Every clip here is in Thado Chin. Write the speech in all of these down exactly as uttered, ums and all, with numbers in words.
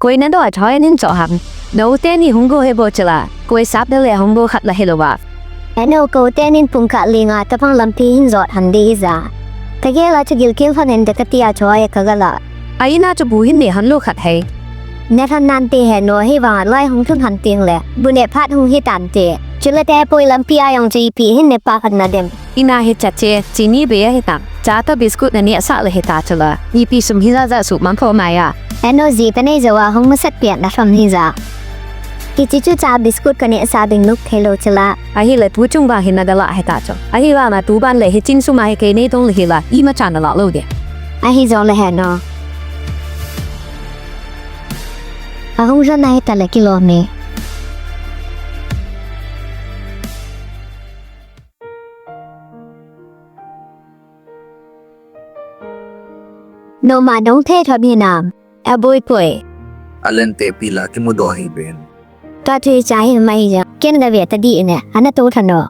Koi nado a thoi nin cho ham. Na u teni hung go he bo chila. Koi sap na le hung go khat la he lo ba. Eno ko teni pung khat li nga tapang lampi hin jot ham di hi ja. Ka gel a chu gilkel hon en de ka ti a thoi ka ga la. A ina chu bu hin ne han lo khat he. Ne han nan te he no hi vang a loi hung thun han ting le. Bu ne phat hung hi tan te. Chule te poi lampi a yong chu ipi hin ne pa khat na dem. Ina hi cha che, chini be a hi ta. Cha to biscuit na ni a sa le hi ta chula. Ipi sum hi za za su man pho mai a. Eno ji ka nei jo a hung masat pian na thom hi ja. Kichi chu cha biscuit ka ne sa ding luk thei lo chila. Ahi le tu chung ba hi na ga la hi ta cho. Ahi la na tu ban le hi chin sum a hi ke nei tong le hi la. I ma cha na la lo de. Ahi jo le he no. A hung ran na hi ta le kilo me. Noma dong the thot hi nam. A boi poi. A len te pi la kimu do hi ben. Ta the cha hi mai ja. Ken ga ve ta di ne. Ana to tha no.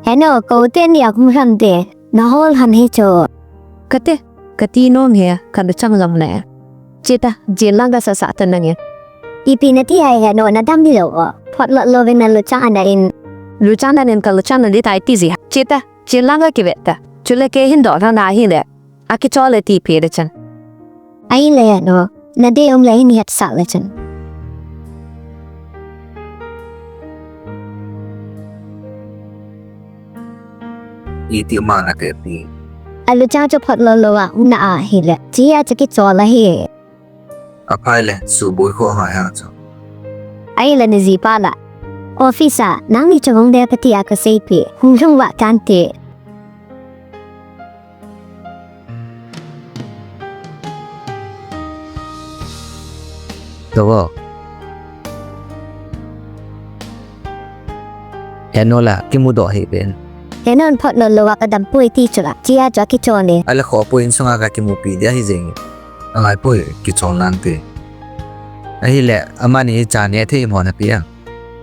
Heno, ko te ni a kum ram te. Na hol han he cho. Ka te, ka ti nom he, ka lu chang lam ne. Chita, jin lang ka sa sa ta nang e. Ipi na ti hai he no na dam ni lo o. Phot lo lo ve na lu chang ana in. Lu chang na nen ka lu chang na di tai ti ji. Chita, jin lang ka ki ve ta. Chule ke hin do na na hi le. A ki cho le ti pe le chan. Ai le no. Na de um le hin het sa le chan. Iti ma na ke ti. A lu chang cho phot lo lo a, na a hi le. Chi a cha ki cho la hi. A phai le, su bui kho ha ya cho. Ai le ni ji pa la. Office a, nang ni cho hung de pa ti a ka sei pi. Hung hung wa tan ti. Tawo. Heno la, kimu do hi ben. Heno phot lo lo wa ka dam pui ti chula. Chia chua ki chone. Ala kho pui in sunga ka kimu pi dia hi jing. Angai pui ki chon lang ti. Ahile, amani hi cha ne thei mo na pi a.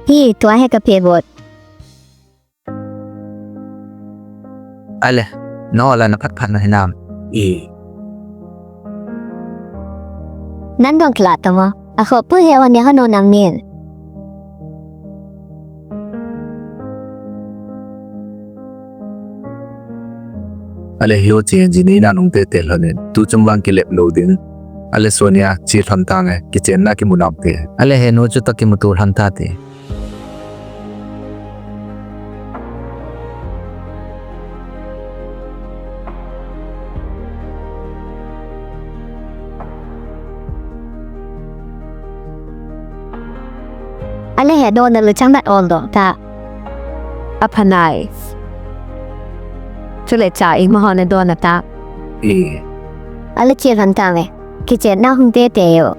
Hi, tua he ka pe bot. Ale, no la na phat phat na hinam. I. Nan dong kla tamo. A kho pu he wa ne ha no nang nin. Ale hio che ji ni na nung te te lo nin. Tu chung wang ki lep lo din. Ale Sonia, chi thon tang e, ki chen na ki mu nam te. Ale he no chu ta ki mu tu thon ta te. Ale he do na lu chang dat on do ta. A phanai. Chule cha i ma hon do na ta. I. Ale che van ta me. Ki che na hung te te yo.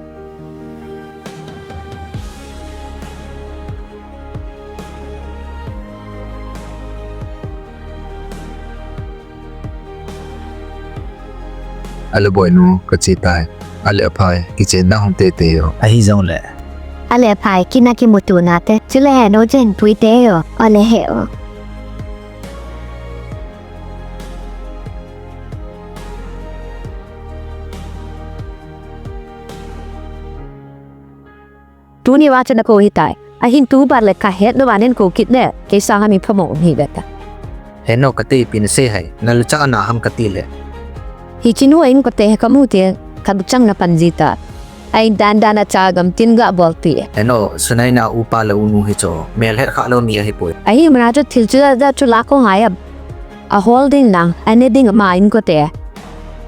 Ale boinu, ka che tai. Ale aphai, ki che na hung te te yo. Ahi jong le. Ale aphai, ki na ki mu tu na te. Chule he no chen pui te yo. Ale he o. Tuni wa chana ko hitai. Ahin tu bar le ka het no wanen ko kit le. Ke sa ha mi phamo hi le ta. He no ka te pin se hai. Na lu chang ana ham ka ti le. Hi chinu in ko te he ka mu te. Ka bu chang na pan ji ta. Ai dan dan a cha gam tin ga bol ti. He no, Sunaina upa le unu hi cho. Mel het kha lo mi ahi poi. Ahi mana cho thil chu da chu la ko ngai a. A hol ding nang, a ne ding ma in ko te.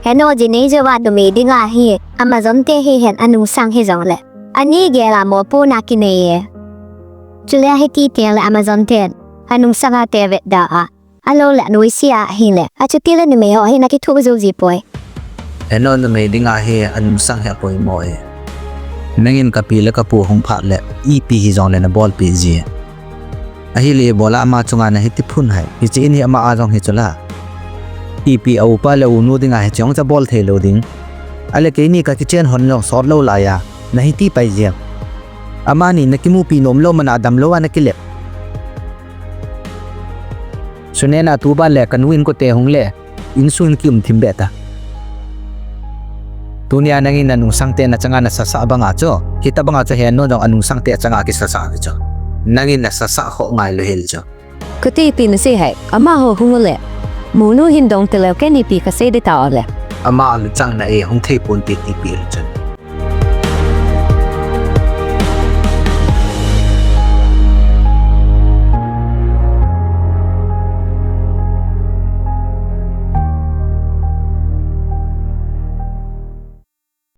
He no ji nei jo wa tu mi ding ahi. Amazon te hi hen anung sang hi jong le. Ani gel a mopo na kinei e. Chule hiti te le Amazon te. Anung sanga te vet da a. Alo le anui sia hi le. Achuti le numei ho hi na kithu ju ji poi. He no numei ding ahi anung sang hi apoi mo e. Nangin ka pi le ka pu hung phat le. Ipi hi jong le na bol pi ji. Ahile ibola ama chunga na hiti phun hai. Hiche in hi ama a jong hi chula. Ipi a upa le unu dinga hiche hung cha bol thei lo ding. Ale keini ka kichen hon jong sot lo laiya. Na hiti pai jeng. Amani na kimupi nom lo mana dam lo a na kilep. Sunena tu ban le ka nu in ko te hung le. Insung in ki um thim be ta. Tunia nangin nanungsangte nachanga nasasah banga chu, hitabanga chu Hennom jong anungsangte achanga akisasah chu. Nangin nasasah khoh ngailou hel chu. Kati pi nasei hai, amaho hung ule. Monu hin dong talou, keini ipi kasei ding tao le. Ama luchangna e hung theipon ti tipi chu.